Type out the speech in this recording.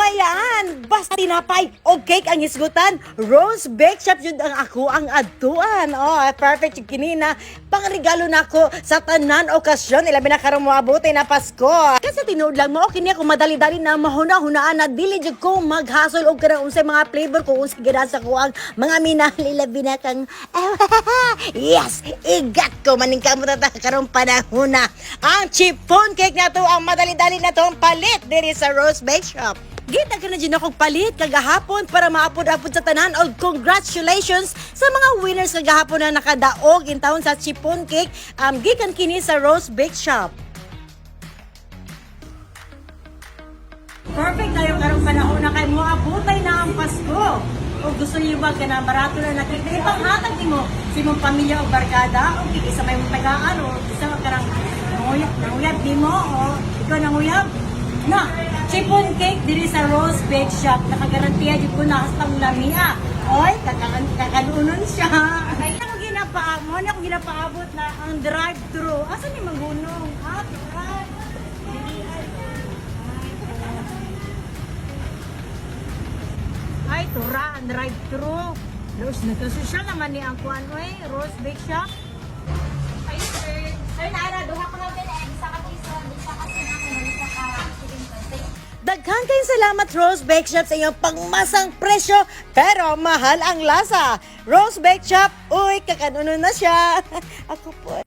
Bayaan, basta tinapay o cake ang hisgutan, Rose Bake Shop yun ang ako ang adtuan. Oh, perfect yung kinina. Pangregalo nako sa tanan okasyon, ilabi na karon moabot na Pasko. Kasi tinuod lang mo kini ako madali-dali na mahuna-hunaan na dili jud ko maghasol og kanang unsay mga flavor kung unsay ganahan sa kuang mga minahal, ilabi na kang yes, igat ko maning kamot ta karong panahon na. Ang chiffon cake na to ang madali-dali na tong palit diri sa Rose Bake Shop. Gita ka na dyan akong palit kagahapon para maapod-apod sa tanan og congratulations sa mga winners kagahapon na nakadaog in town sa chiffon cake gikan kini sa Rose Bake Shop. Perfect tayo karong panahon na kay moabotay na ang Pasko. O gusto niyo ba kana barato na nakita ipanghatag nimo sa imong pamilya o barkada o kay isa may mong tagaan o isa ka karang nanguyab, nanguyab nimo o ikaw nanguyab na chiffon cake diri sa Rose Bake Shop, nakagarantiya jud ko na hastang lamia. Oy, kakan kakanunon siya. Ay, ako ginapa mo na ako ginapaabot na ang drive thru. Asa ni mangunong? Ah, turan. Ay, tura, ang drive-thru. Los, nagkasosyal naman ni ang kuan, oy, Rose Bake Shop. Ay, sir. Sir, naara, duha ka nga eh. Isa ka piso, isa ka cinnamon, isa ka chicken sausage. Daghan kayong salamat, Rose Bake Shop, sa inyong pangmasang presyo, pero mahal ang lasa. Rose Bake Shop, uy, kakanuno na siya. Ako po.